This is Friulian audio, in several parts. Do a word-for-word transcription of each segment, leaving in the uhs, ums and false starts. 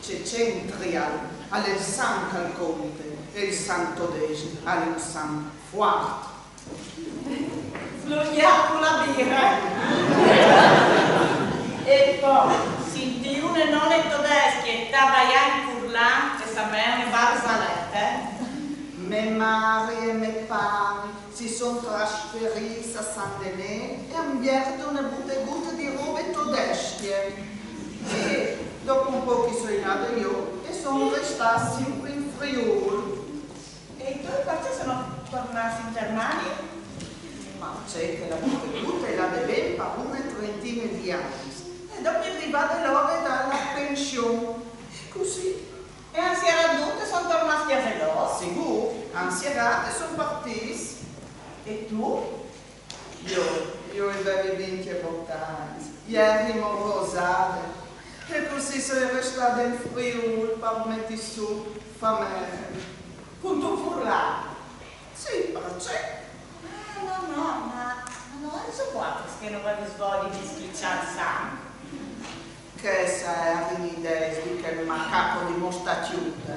Ce c'entrial, al è il san che al conte, e il san todesc al è un san fuart. Florian con la birra. E po', sintì une none todesche e tabaià in furlan, che sa me è une barzalete. Me mari e me pari si son trasferîts a San Denêl e a àn viert une butegute di robe todesche. E dopo un pôc i soi lade jo e son restade simpri in Friûl. E i toi parcè son tornâts in Germanie? Ma ce, che la butegute la devìn par une trentine di agns. E dopo e je rivade l'ore da la pension. E cussì? E a àn sierât dut e son tornâts a cjase lôr? Sigûr, a àn sierât e son partîts. E tu? Jo, jo i vevi vincjevot agns, i jeri morosade, e cussì i soi restade in Friûl par meti sù famee. Cun to furlan? Sì, parcè? Ah, no, no, ma, ma no, e son vualtris che no vevis voie di schiçâ il san. Chês a jerin ideis di chel macaco di Mostacjute.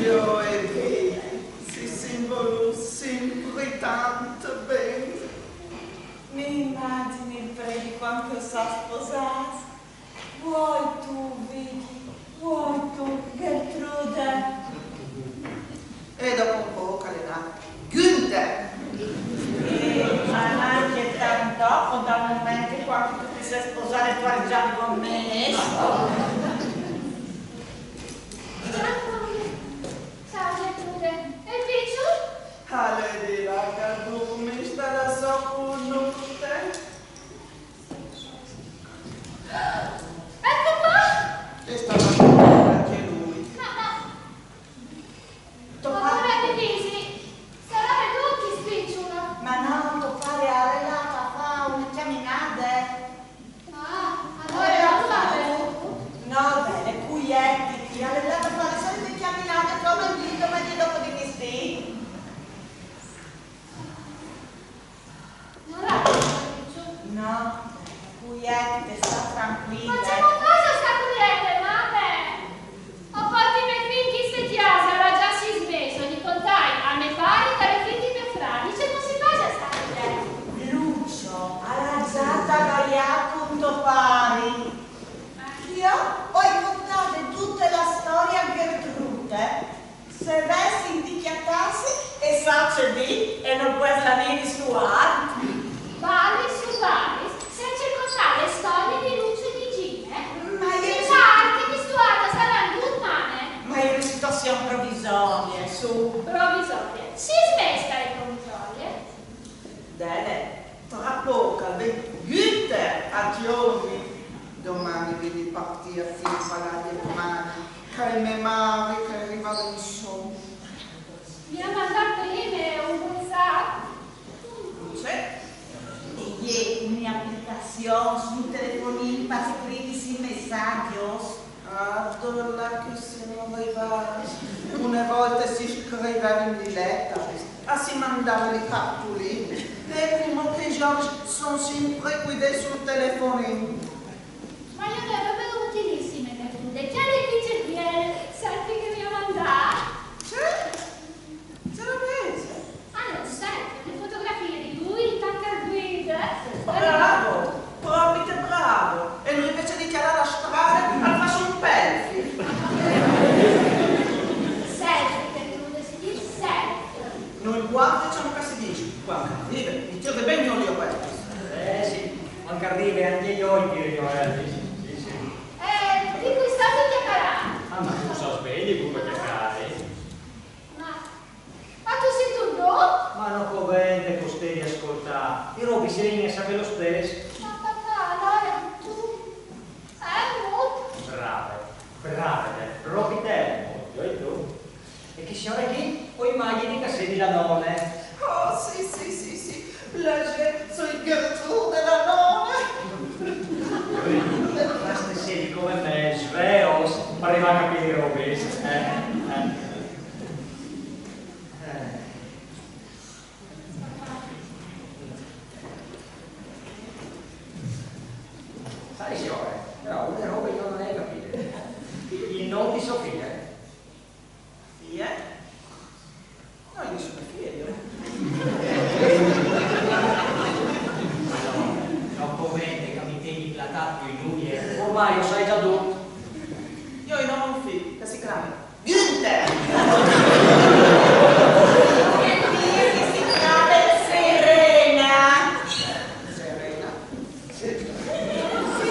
Jo e Bibi si sin volûts simpri tant ben. Mi imagjini il predi cuant che o sin sposâts. Vuoi tu, Vigji, vuoi tu, Gertrude? E dopo un pôc al è nât Günther. Eh, ma nancje tant dopo, dal moment che cuant che tu ti sês sposade tu âs za un mes. Ciao, Gertrude. E il piçul? Al è di là che al durme, al sta là sot cul nute. Ecco qua! E al sta là ancje lui. Ma, ma, to pari... Madone, Denisi, sarà che tu ti spici una... Ma no, to pari al è lât a fâ une cjaminade. Ah, alore no tu... No, bele, cuietiti, al è lât a fâ la solite cjaminade come al dîs, come al dîs dopo di misdì. No, cuietite, sta trancuile. Ma ce che o fâs a stâ cuiete, mame? O puarti me fi in cheste cjase, al à za sîs mês, o li contài a me pari che al è fi di me fradi, ce che si fâs a stâ cuiete? Lucio, al à za tabaiât cun to pari. Jo o ai contade dute la storie a Gertrude. Se vês sintût cjatâsi e sâs ce dî e no pues lâ vî di suart. Balis su balis, se ai contât la storie di Lucio e di Gine. Ma jo... Di suart, di suart, a saran dut, mame. Ma e je une situazion provisorie, su. Provisorie? Sîs mês e je provisorie. Bele, tra pôc al ven Günther a cjolmi. Doman o vin di partî a fin par la Gjermanie, che e je me mari che e rive in son. Mi à mandât prime un WhatsApp. Ce? E je une aplicazion sul telefonin par scrivisi messagjos. Ah, dulà che o sin rivâts? Une volte si scrivevin lis letaris, a si mandavin lis cartulinis, e cumò chei zovins a son simpri cuidâts sul telefonin. Ma e je une robe utilissime, Gertrude. Cjale chi ce biel selfie che mi à mandât. Ce? Ce robe isal? Ah, no, sai, une fotografie di lui intant che al guide. Bravo, propit bravo. E lui invezit di cjalâ la strade al fâs un selfie. Selfie, Gertrude, si dîs selfie. No impuarte ce che si dîs, cuant che al rive, i tire ben i orelis. Eh sì, cuant che al rive ancje jo i tiri i orelis. Sì, sì. Eh, di cui stâstu cjacarant? Ah, ma tu sâs ben di cui o cjacari. Ma Ma tu sêstu un dut? Ma no covente che o stedi a scoltâ. E Robi si ven a savê lo stes. Ma papà, alore tu... Helmut? Brave, brave, Robi Helmut, jo e tu. E chê siore chi? O imagjini che e sedi la none. Oh, sì, sì, sì, sì. Plasê, o soi Gertrude, la none. Basta jessi come me, sveos, par rivâ a capî lis robis, eh? Eh. Eh. Sai, siore, però une robe jo no ai capide. Conti so fie? Fie? No, io sono fie, io. No, no, come che mi tieni platà più inutile. Ormai lo sai già tu. Io non ho un figlio, che si chiama Günther. E fie che si chiama Serena. Serena? Sì, sì, sì,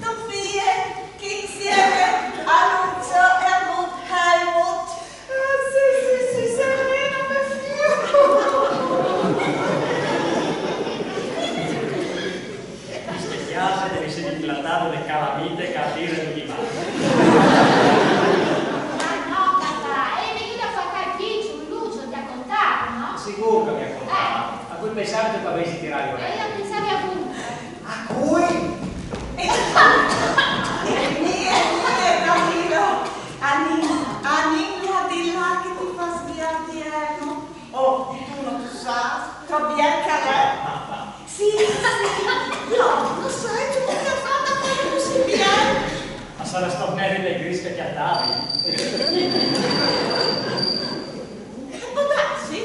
tu fie che insieme a Lucio e a Helmut. Ah, sì, sì, sì, Serena, mio figlio. Spiace che mi si platà le calamite che a dire di male. Ma no, papà, è venuto a fare il picciu, Lucio, ti ha contato, no? Sicuro che mi ha contato. Eh. A cui pensate che avessi tirato? Eh, io pensavi a Gunther. A cui? E mie, mie, Camillo. Anin, Anin, là di là che ti fa sviare, no? Oh, tu non tu sai, troppo bien che è. Sì, sì, io non so, tu mi hai fatto fare così bien. Ma sarà sto bene le grische che andavi. Può darsi?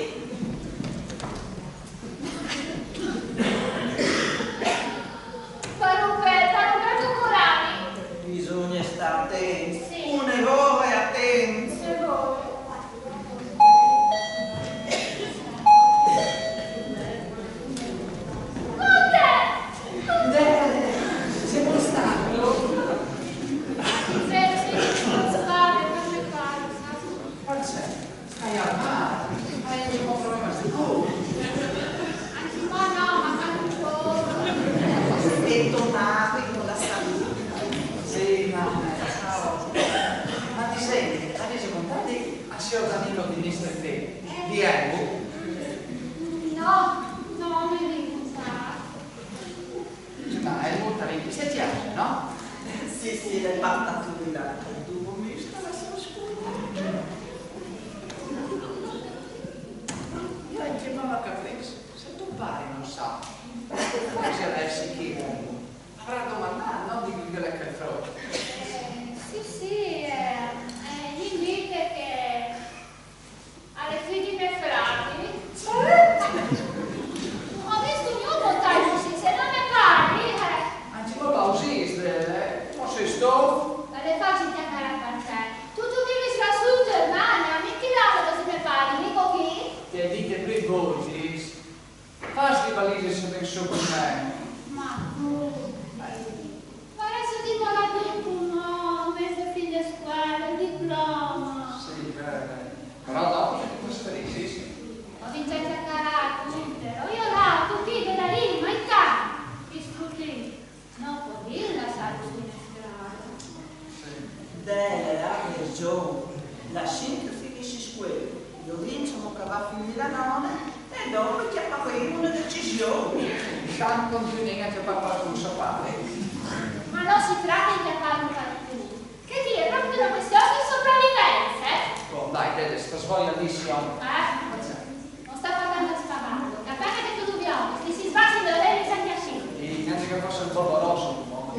Parrucchiere, parrucchiere, tu corani. Bisogna stare attenti. Sì. Un errore attenti. Un errore. Conte! Conte! Deh, siamo stati. Sì, sì, non si parla, non si parla, sa? Perché? Stai a male, hai un problema di salute. Anche qua no, ma quando ho... Aspetto male con la salute. Sì, ma, ma ti senti, avete contato a signor Danilo di Mister P? Di Helmut? No, no, mi ricordo. Ma è molto ringraziato, no? Sì, sì, l'è partito là, il tuo mister la sua scuola. Io anche mamma Caprese, se tu pari non sa, forse adesso chi è? Avrà domandato, no? Di quello che è frotto. Eh, sì, sì, eh, eh, gli dice che alle figlie dei frati. Ho visto un uomo così, se non mi pari, eh. Anzi, ma pausi, eh, ma sei sto? Ma le faccio chiamare a te. Tu, tu vivi lassù in Germania, mi ti lavo così mi pari, dico chi? Ti hai detto prima voi, sì. Fai sti valigie e se ne so con me. Ma tu, ma adesso ti vuole dire tu no, mezzo fin de scuola, il diploma. Sì, bene. Però dopo ti trasferisci, sì. Ho vinto a chiacchierare, Gunther. Io là, tu qui, della rima, in casa. Che sfrutti. No, può dire la salute in strada. Sì. Beh, ha ragione. Lasciamo che finisce scuola. Io vinco che va a finire la nona. E dopo chiappa una decisione. Intanto continuiamo a chiappare qualcuno, sapete. Ma non si tratta di chiappare un qualcuno. Che qui è proprio una questione di sopravvivenza, eh? Oh, dai, Tete, sta svogliatissima. Eh? Non sta parlando di spavaldo, che appena che tu lo vedi, ti si sbatti da lei e senti a scendere. Sì, neanche che fosse il Bobo Rosso, un po'.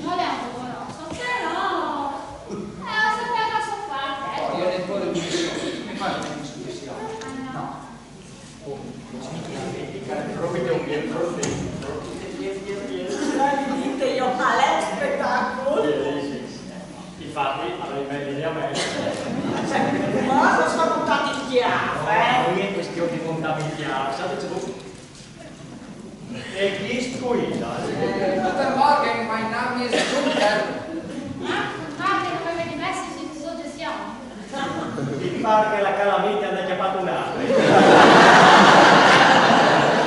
Non è un Bobo Rosso, però... Eh, lo sapeva sua parte, eh. Oh, io ne voglio dire, mi fai una discussione? Ah, no. No. Proprio un bel fratello. Dite io, ma l'è un spettacolo. Infatti, avrei meglio di me. Ma non sono buttati in chiave, eh? Non è questione di montarmi in chiave, sapete, c'è proprio... E chi scuida? Guten Morgen, mein Name ist Gunther. Ah, Gunther, come vedi, messi in suggestione. Mi pare che la calamita ne ha chiappato un'altra.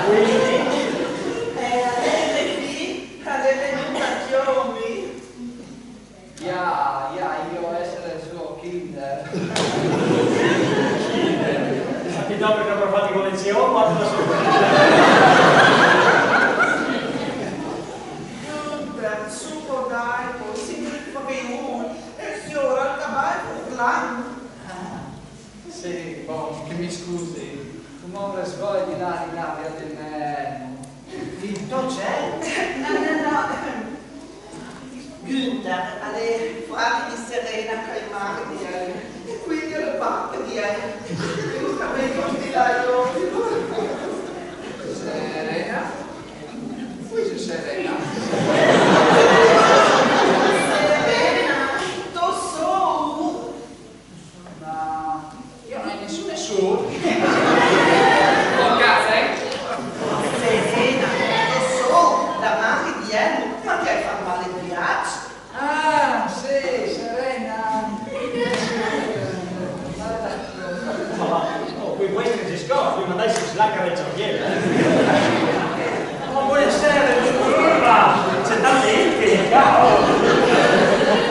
Quindi... Eh, avete qui, avete un paglioni? Ja, ja, io essere il suo Kinder. Kinder. Ma ti dopo che avrò fatto collezione, quanto la sorpresa. Kinder, su, dai, poi si fa più. E signora, il cavallo urlando. Sì, bon, che mi scusi, un uomo svoglio di là, di là, via del Nemo. Vinto c'è? No, no, no. Giunta alle frati di Serena Caimari di Elena. E quindi alle parte di Elena. Io capito di là io. Serena? Qui c'è Serena. Serena, tu so. Ma io non ho nessuno su. Oh, cazzo, eh? Serena, tu so, la madre di Elena, ma ti hai fatto male il viaggio? Ah, sì, Serena. Ma, oh, qui questo è il discorso, prima dai si slacca le cervielle. Oh, buonasera, disturba. C'è tanta gente, ciao.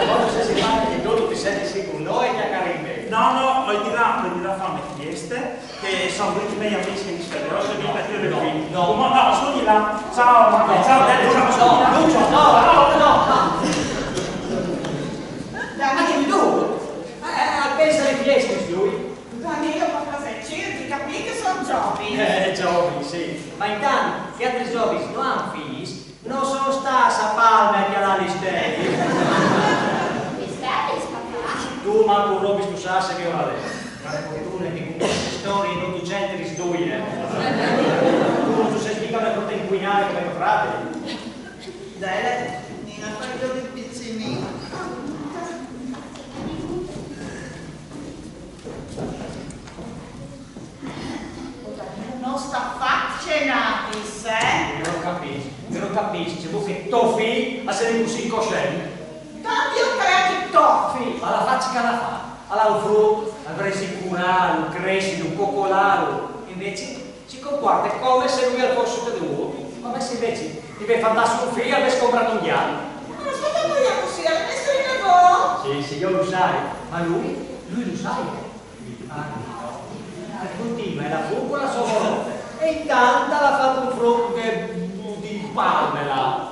Quando se si fa che tu ti senti sicuro, noi chiacchiere in me. No, no, ho di là, ho di là fare le fieste, che sono venuti i miei amici in Italia, ho sentito che io le qui. No, no, no, su di là. Ciao, ma ciao, dai, ciao, ciao, ciao, ciao, ciao, ciao, ciao. Dai, ma che mi tu? Eh, pensa alle fieste, lui. Danilo, ma cosa è? Cerchi, capì che sono giovani. Eh, giovani, sì. Ma intanto, gli altri giovani non hanno figli, non sono stati a Palme a chiamare gli steli. Gli steli, papà? Tu manco un robis tu sa se che ora è. Ma la fortuna è che con queste storie non tu c'entri due, eh. Tu non tu sei mica una brutta inquinare come tuo fratello. Dai, Nina, fai due piccinini. Non sta faccia navis, eh? Io non capisco, io non capisco, cioè, voi che tofi a essere così incosciente? Tanto io credo che tofi! Ma la faccia che la fa, alla un frutto, avrei sicurare, crescere, coccolare, invece si comporta come se lui al fosse caduto, come se invece ti vede fantastico un figlio e abbia comprato un ghiaccio. Ma non sta tanto io così, alle mie sorelle voi! Sì, sì, io lo sai, ma lui, lui lo sai. Ah, no. Continua, è la bucola sua morte. E intanto l'ha fatto un frutto di, di palme là.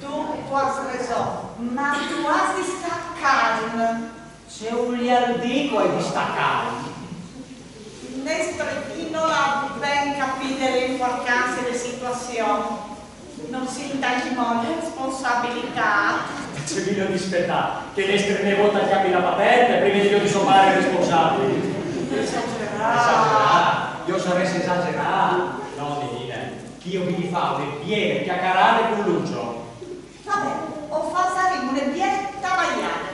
Tu, tu has raison, ma tu has di star calm. Se un liardico è di sta calm. Nestre chi non ha ben capito l'importanza della situazione. Non si intende la responsabilità. C'è bisogno di aspettare che l'estre ne vota che abbia la patente prima di io di somare i responsabili. Esagerà. Esagerà? Io sarei esagerato? No, Nina, che io vi fa una piena chiacchierata con Lucio. Vabbè, o faremo una biella tabagliata.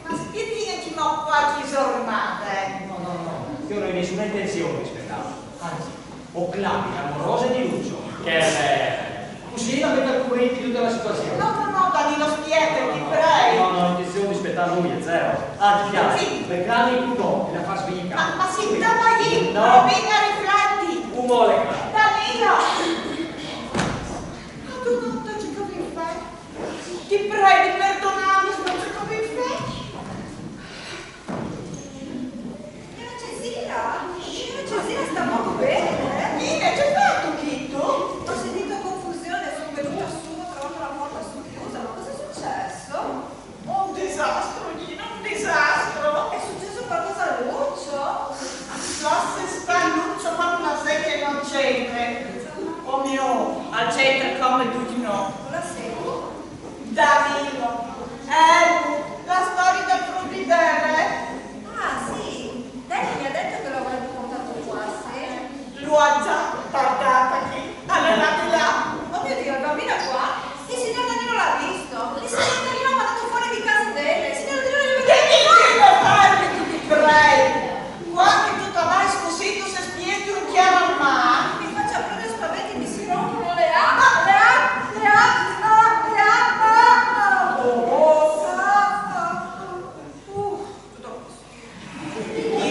Ma spieghi che ci ho qualche giornata, eh. No, no, no, io non ho nessuna intenzione di aspettare. Anzi, o clami l'amorosa di Lucio, che è... Così la mette al corrente di tutta la situazione. No, no, no, Danilo, spiegati, ti prego. No, no, intenzione di aspettare lui è zero. Anzi, piano, sì, le clami tu no, e la fa svincare. Ma, ma si tabaglì, no, non venga rifletti. Un mole, cara. Danilo! Ma tu non ti ci capisci. Ti prego, perdonami, non ti capisci. Signora Cecilia, signora Cecilia sta molto bene, eh? Nina, che hai fatto, Chito? Ho sentito confusione, sono venuta su, ho trovato la porta socchiusa, ma cosa è successo? Un disastro, Nina, un disastro! È successo qualcosa a Lucio? Lascia stare Lucio, ma una sedia non c'entra. Oh mio, al c'entra come tutti noi. Con la sedia? Danilo, Elmo, la storia del fruttivore. Ah, sì. Dai, mi ha detto che lo avrebbe portato qua, sì. Lo ha già portato qui, alla là di là. Oh mio Dio, il bambino è qua? Il signor Danilo l'ha visto. Il signor Danilo ha mandato fuori di casa Dele. Il signor Danilo... Che mi dico, parli, ti prego. Qua che tu ti vai così, tu sei spieto in chiaro al mare. Mi faccia prendere spaventi, mi si rompono le a-, le a-, le a-, le a-, le a-, oh, oh, ah, ah, uh, tutto a posto.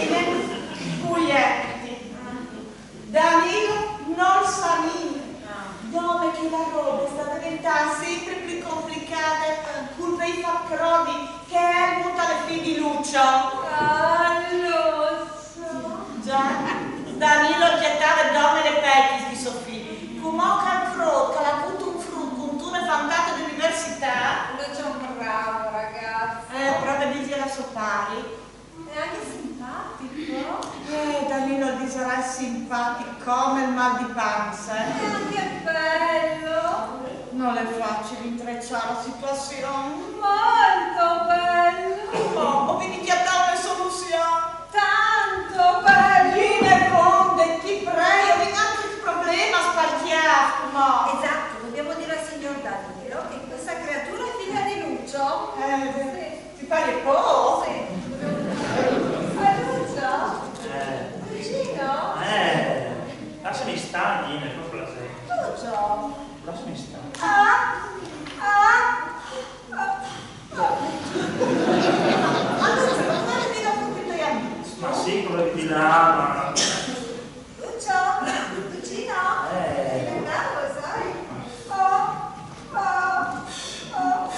Bene, buienti. Danilo non sa niente. Dome che la roba sta diventando sempre più complicata, col bei fa crodi che è il muta le figli di Lucio. Ah, Lucio. Già, Danilo gettava dome le pecche di Sofì. Come che il frutto, che l'ha avuto un frutto, con tu ne fantato d'università? Lucio è un bravo ragazzo. Eh, prova di dire a suo pari. È anche simpatico. Eh, Danilo sarà simpatico come il mal di panza, eh. È anche bello. Non è facile intrecciare la situazione. Molto bello. Oh, ho venuto a dare una soluzione. Tanto bello. Line Conde, ti prego, mi altro il problema sparchiato, ma... Esatto, dobbiamo dire al signor Danilo che questa creatura è figlia di Lucio. Eh, sì. Ti pare poco? Sì. Aiuto! Eh. Vicino? Eh, lasciami stare, Dina, per piacere. Lucio! Lasciami stare. Ah! Ah! Ah! Allora, se vuoi fare di là con i tuoi amici. Ma sì, quello di là, ma... Lucio, vicino, eh, sei bravo, sai? Oh, oh, oh.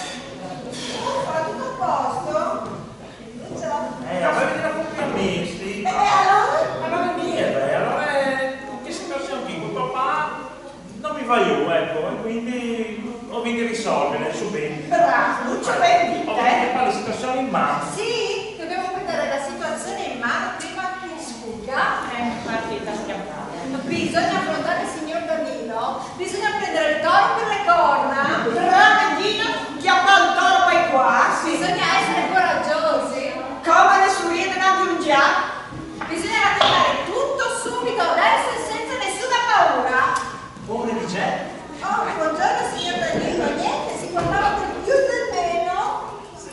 Uffa, tutto a posto? Lucio? Eh, avevi da comprarmi, sì. E allora? Allora niente, allora, eh, con che situazione qui, con papà non mi va io, ecco, e quindi ho bisogno di risolvere subito. Bravo, Lucio, ben detto, eh? Ho bisogno di fare la situazione in mano. Sì, dobbiamo prendere la situazione in mano prima che sfuga. Eh, infatti, sta schiaffando. Bisogna affrontare il signor Danilo, bisogna prendere il toro per le corna. Brava Gina, chiappa il toro per i quarzi. Bisogna essere coraggiosi. Come le surine da Giulia. Bisogna raccontare tutto subito, adesso e senza nessuna paura. Ore di c'è? Oh, buongiorno signor Danilo, niente, si parlava del più e del meno.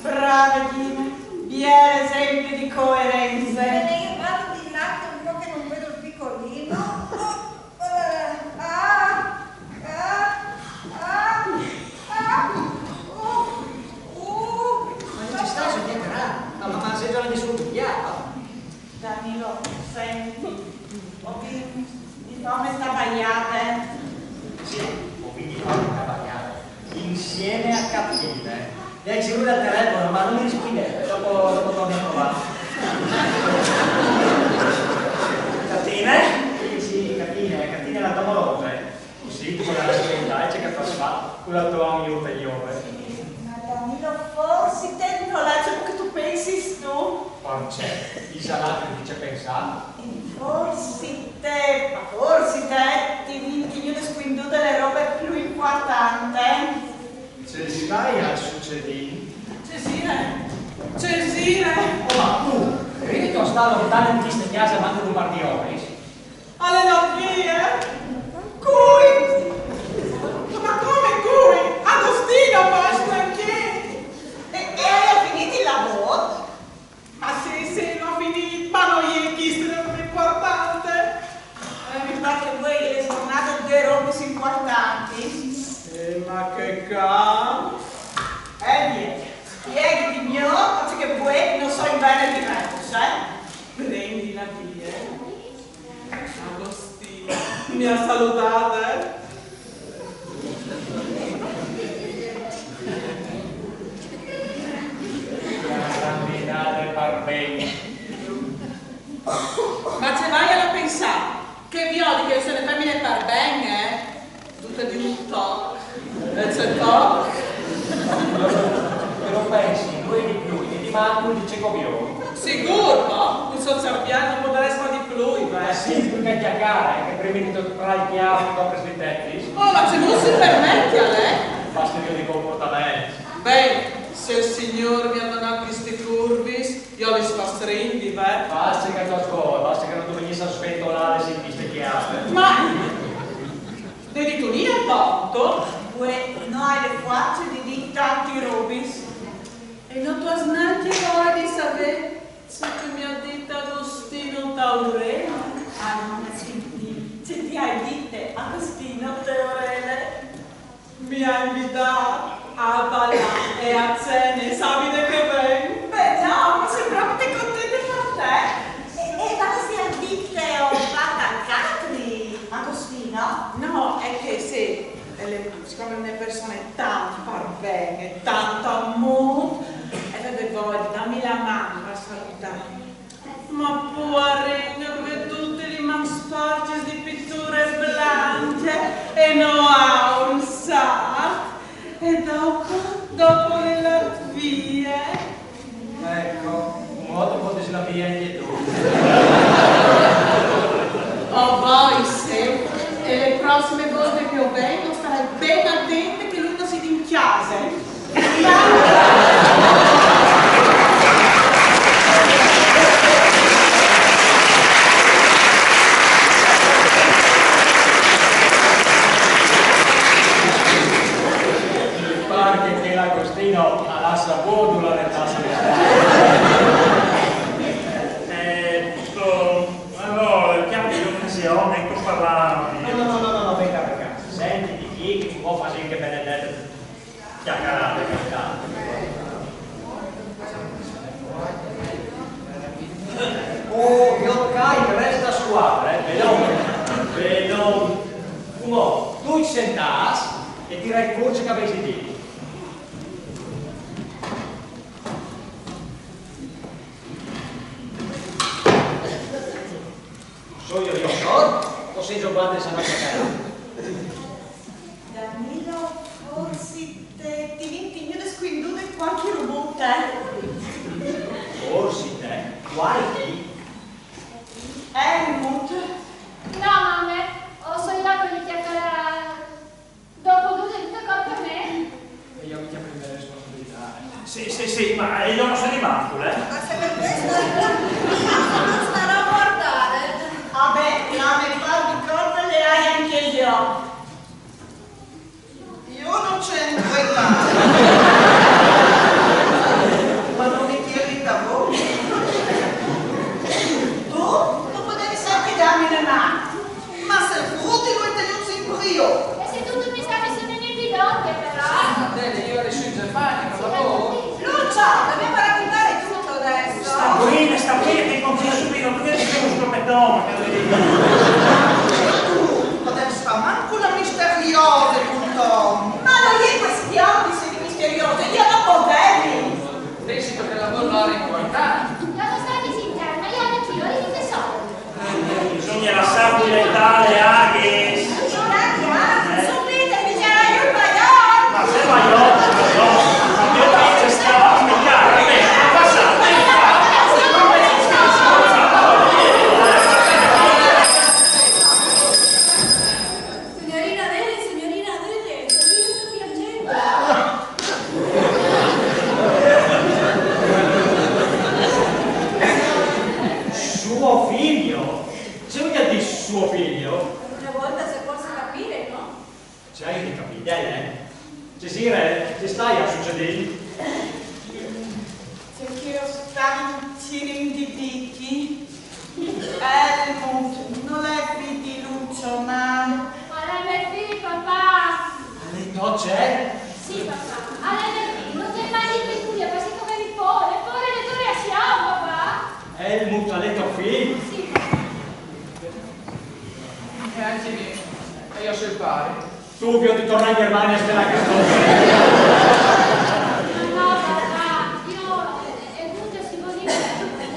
Brava Gina, bel esempio di coerenza. Bene, io vado di là che un po' che non vedo il piccolino. Oh, eh, ah, ah, ah, ah, uh, uh. Ma non ci sta, signor Carà. Ma, ma, ma se già nessuno ti chiama. Danilo, senti, ho bisogno di fare una scapagliata. Sì, ho bisogno di fare una scapagliata. Insieme a Catine. Le hai ceduto al telefono, ma non mi risponde. Dopo, dopo torno a provare. Catine? Sì, sì, Catine, Catine la tua amorosa. Così, con la responsabilità che fa fa, con la tua amico ulteriore. Ma Danilo, forse te non l'hai ciò che tu pensi tu. Forse, Isabella ti dice pensare. Forse te, ma forse te, ti vinti una squinduta delle robe più importante. Ce stai a succedere? Cesire, Cesire. Oh, ma tu, credi che sto lontano in queste case manco un par di ore? Alle nove? Cui? Ma come cui? Agostino, ma anche? E, e hai finito il lavoro? Ma sì, sì, l'ho finito, ma non è questo l'importante. Eh, mi pare che voi le giornate due robe importanti. Eh, ma che ca? Eh, via. Ieri di mio, oggi che voi non so in bene di me, sai? Prendi la via. Agostino, mi ha salutato, eh? Ma ce vai a pensare che vi ho di che se ne femmine per ben, eh? Tutte di un toc. E c'è toc. Però pensi, lui di più, e di manco dice copione. Sicuro, no? Un so cervello non potrà essere di più, eh. Sì, più che chiacchiare, che prima di toccare il chiaro, dopo sui tetti. Oh, ma ce non si permette a lei? Fastidio di comportamento. Beh, se il Signore mi ha donato questi curvis, io li sfastrendi, beh. Basta che tu ascolti, basta che non tu venisse a sventolare se in queste chiappe. Ma, te dico io, tonto? Uè, no hai le forze di dire tanti robis. E non tu has neanche voglia di sapere ciò che mi ha detto Agostino Taurello? Ah, non senti, se ti hai dite Agostino Taurello. Mi ha invitato a ballare e a cene, sapete che vengo? Beh, no, ma sei proprio contenta per te. E, e ma si è dite o fatta altri, Agostino? No, è che se, eh, le, siccome è una persona tanto per bene, tanto amore, e aveva voglia di darmi la mano a salutare. Ma poverina, aveva tutte le mani sporche di pitture bianche e non ha un sacco. E dopo, dopo le la via. Sentâts e tirait cûr ce che o vês di dî. Soi jo, jo sôr, o sêso voaltris a no cjacarâ? Danilo, forsit ti vin tignude scuindude cualchi robut, eh? Forsit, eh? Cualchi? Helmut? No, mame, o soi là par cjacarâ. Dopo dute, dute colpe mê. E jo mi cjapi le mê responsabilitât. Sì, sì, sì, ma jo no soi di mancul, eh? Ma se par chest no starò a guardâ. Va ben, la mê part di colpe le ai ancje jo. Jo no c'entri nuie. Ma no mi tiris a bocje. Tu? Tu podevis ancje dâmi une man. Ma se fûr, lu ai tignût simpri jo. E se tu, tu mi stavis un minut di dongje, però. Sì, va ben, jo o restoi in Germania, no? Lucio, dobbiamo raccontare tutto adesso. Sta buine, sta buine, che o conti subit, no tu che ti fâs un sclopeton, che... Ma tu, tu podevis fâ mancul la misteriose cun Tom. Ma no je cuestione di jessi misteriose, jo no podevi. Pensi che il lavoro non era importante? Lo so che si interna, io anch'io, io che so. Bisugne lassâ fluire le aghe. Subito, mi sarà io il paiol. Ma se va jo, ma jo, ma jo ce stavo a spiegare, a me, a passare, Signorina Adele, signorina Adele, sto figlio sta piangendo. Suo figlio? Ce vûl dî suo figlio? Una volta se può capire, no? Ce âstu di capî, eh? Cesire, ce staial sucedint? Ce che o stoi cirint di dîti, Helmut nol è fi di Lucio, ma... Al è me fi, papà! Al è to ce? Sì, papà, al è me fi, no te imagjinistu, parcè che o vevi pôre, pôre de to reazion, papà! Helmut al è to fi? Sì, papà. E ancje mi, e jo o soi il pari. Tu, viôt di tornâ in Gjermanie a sperâ che a scolte. No, no, papà, jo, eh, apont, si vûl dî, e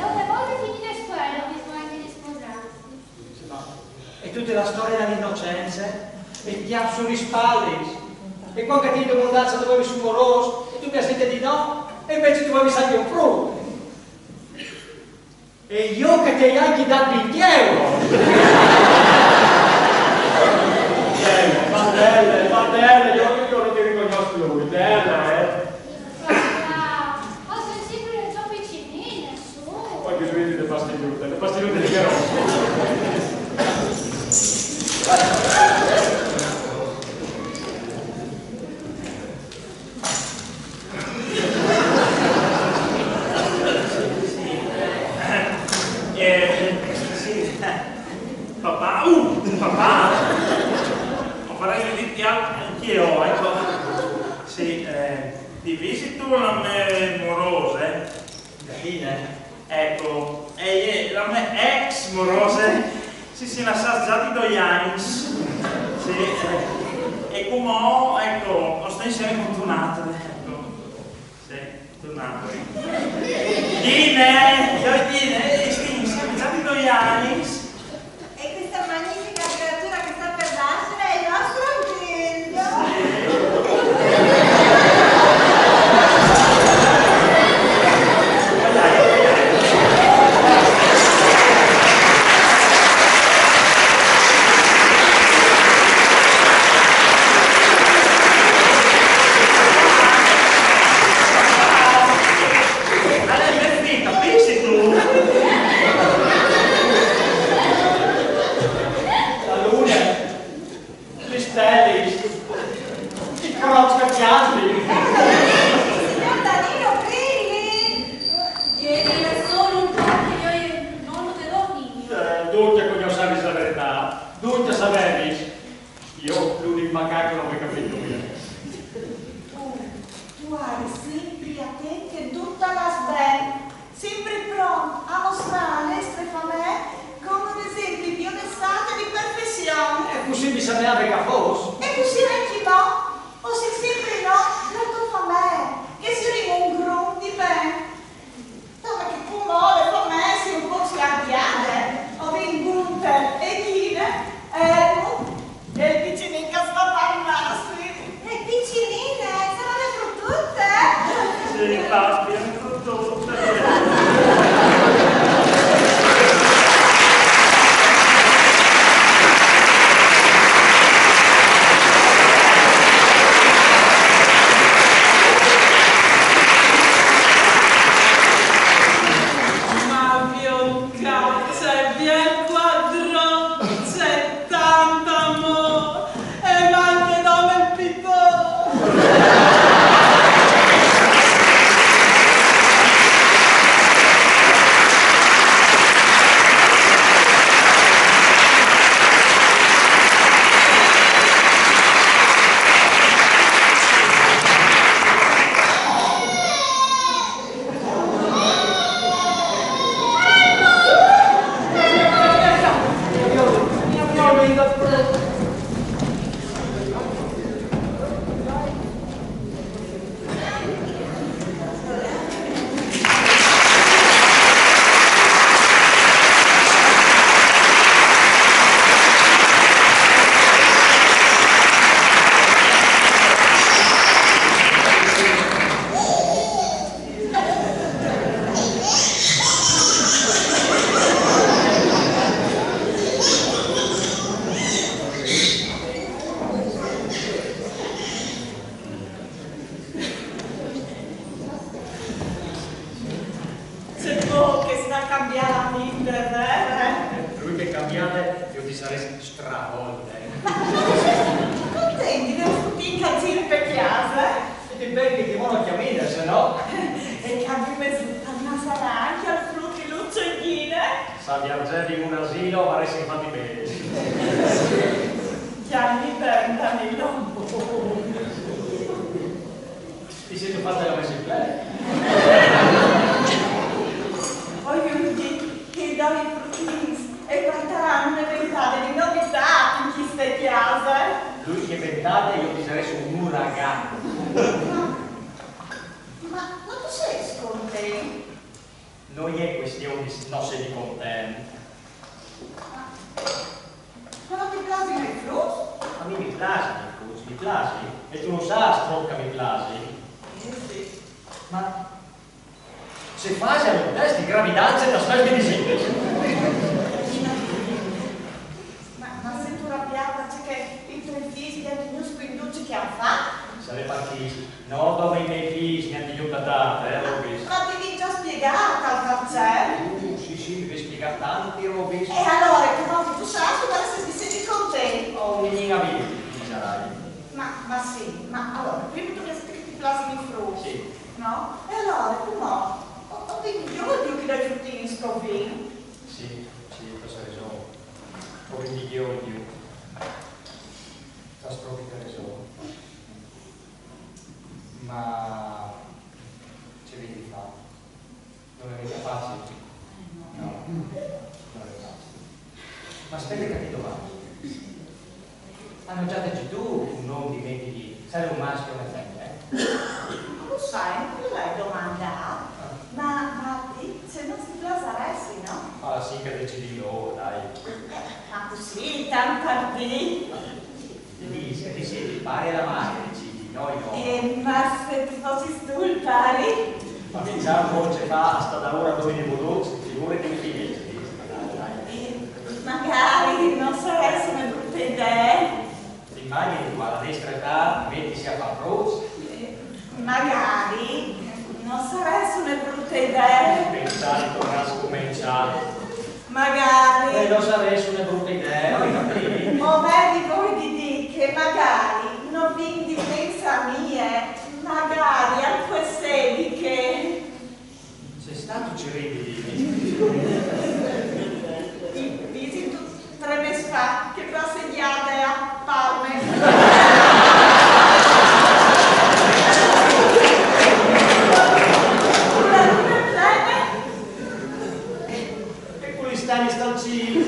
une volte finide le scuele, o vin bisugne di sposâmi. E tute la storie de inocence, e cjâf su lis spalis, e cuant che ti ai domandât se tu vevis un morôs, e tu mi âs dit di no, e invezit tu vevis ancje un frut. E jo che ti ai ancje dât vincj euros! Eh, Adele, Adele, jo, jo no ti ricognòs plui, Adele, eh! Papà, o soi simpri la tô piçinine, su! Poi che lui ti fâs stilude, ti fâs stilude di che robe. Eh, sì. Papà, uh, papà! O volarès dîti alc ancje jo, eco. Sì, eh, ti visistu la mê morose? Capît, eh? Eco, e je la mê ex morose, si sin lassâts za di doi agns. Sì, eh, e cumò, eco, o stoi insiemi cuntune altre, eco. Sì, cuntune altre. Dine, jo e Dine, eh, o stoi insiemi za di doi agns. E questa magnifica creatura che sta per nascere è il nostro figlio. Al è me fi, capìs? Ma vi ho un cazzo, e via qua dentro c'è tanto amore, e manca dome il pitò. Se po che sta cambiando la Tinder, eh? Lui che cambiate, io ti sarei stravolta, eh. Ma contenti del frutin che gira per casa? E ti pensi che uno chiamina, se no? E che abbiamo messo una sarà anche al frutti Lucio e Ghine? Sa viaggiare in un asilo, avresti fatti bene. Gianni, Berta, Milo. Ti siete fatta la messa in piedi? Voglio dire che dai fruttini e portaranno le ventate di novità in queste case. Lui che ventate, io ti sarei su un uragano. Ma, ma non tu sei scontento? Non è questione di no se di contento. Ma, ma non ti piace il frutti? A mi mi piace il frutti, mi piace. E tu lo sai, strocca, mi piace. Eh sì. Ma se fai un test di gravidanza e ti aspetti di sì. Ma, ma se tu arrabbiata, c'è che i tuoi figli hanno tenuto squinducci che hanno fatto? Sarei partito. No, dove i miei figli mi hanno tenuto tanto, eh, l'ho visto. Ma ti vi già spiegato al parcè? Uh, sì, sì, mi hai spiegato tanti, l'ho visto. E allora, che no, tu sai, tu adesso ti senti contento? Oh, mi viene a dire, mi sarai. Ma, ma sì, ma allora, prima tu mi aspetti plasmi frutti, sì, no? E allora, tu mo, ho, ho vinto io che dai fruttini in scovino. Sì, sì, tu hai ragione. Ho vinto io, io. T'has propit reson. Ma ce vedi fa? Non è mica facile. No, non è facile. Ma aspetta che ti domando. Hanno già deciso un nome di metti, sarà un maschio o una femmina, eh? Ma lo sai, non te l'hai domandà? Ah. Ma, ma ti, se non ti piaceresti, no? Ah, sì, che decidi loro, dai. Eh, ma così, tanto per dire. Ti dice che siete il pari e la mari, decidi, noi no. Eh, ma se tu fossi tu il pari? Ma pensavo che fa sta da ora dove di Bodozzi, figurati che finisce. Dai, dai. Eh, magari non sarebbe una brutta idea. Ti immagini tu alla destra età, mettisi a far frutti? Eh, magari non sarebbe una brutta idea. Pensare di tornare a scominciare. Magari. Eh, non sarebbe una brutta idea, non capito? O vedi voi di dire che magari non vi indipensa mie, magari anche se di che. Sei stato cerebrino? Ti visito tre mesi fa che passeggiate a Palme. Una luna plena. E poi stai stalcino.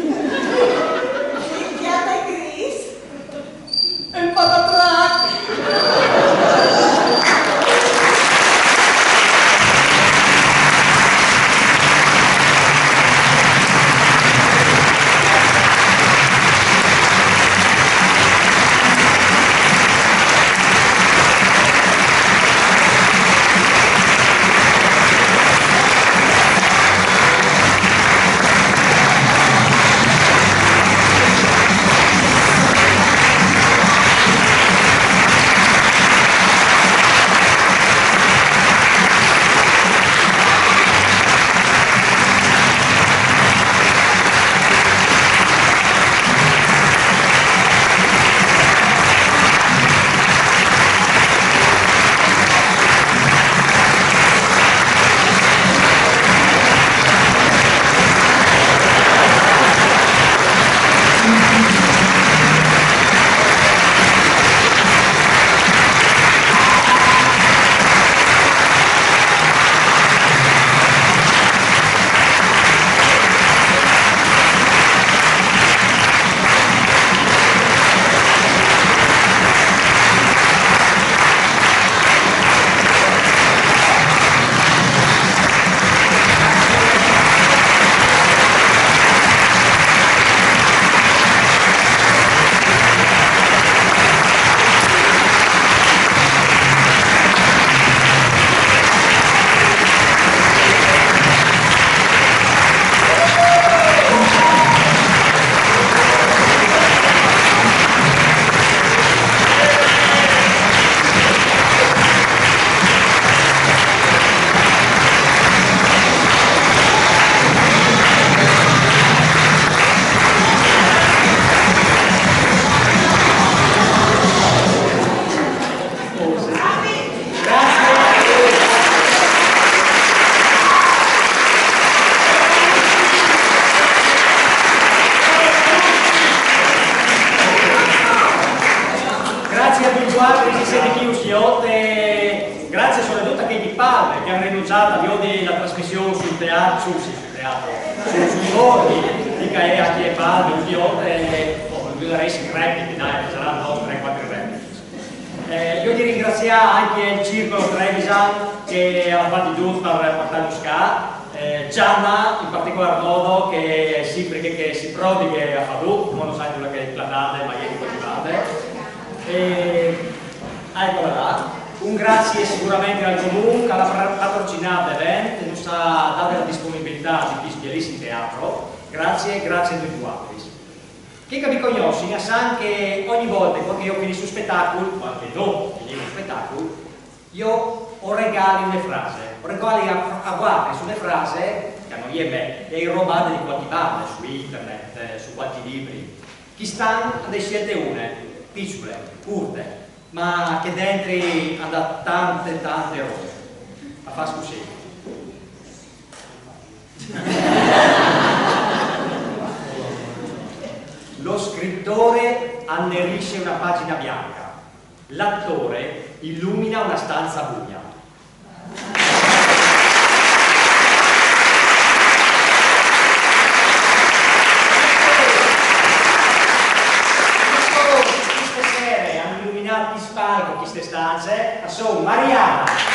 Di la trasmission sul teatro, sul, sì, sul teatro, sul, sui bordi, dica, e a chi è padre, chi oltre, oh, bisogna essere in replica, dai, sarà dos, tre, quattro repliche. Eh, io ti ringrazio anche il Circolo Trevisan che ha fatto tutto per portarci qua, eh, Gianna in particolar modo, che sempre che, che si prodiga a fare, come non sai quello che è platante, ma ieri quasi bande. E Eccola là. Un grazie sicuramente al comune che ha patrocinat l'event e nus ha dà la disponibilità di chest bielissimo teatro. Grazie, grazie a tutti quanti. Chi che mi conosce, ne sa che ogni volta che io finisco un spettacolo, quando no, finisco un spettacolo, io ho regali una frase, ho regali a, a guardare su una frase che non è me, è robata di qualche parte, su internet, eh, su qualche libri. Quest'anno ne ho scelte una, piccole, corte, ma che dentro ha tante, tante robe. A fa così. Lo scrittore annerisce una pagina bianca, l'attore illumina una stanza buia. Queste sere hanno illuminato il palco, queste stanze, a son Mariana.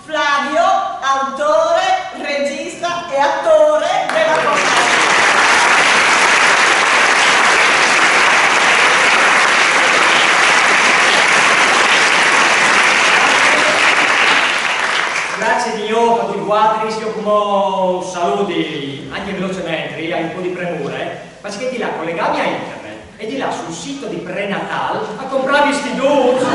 Flavio, autore, regista e attore della Costa Rica. Grazie di nuovo a tutti quattro, io come saluti anche velocemente, hai un po' di premure, ma c'è che ti là collegami a internet e di là sul sito di Prenatal a comprarvi sti due.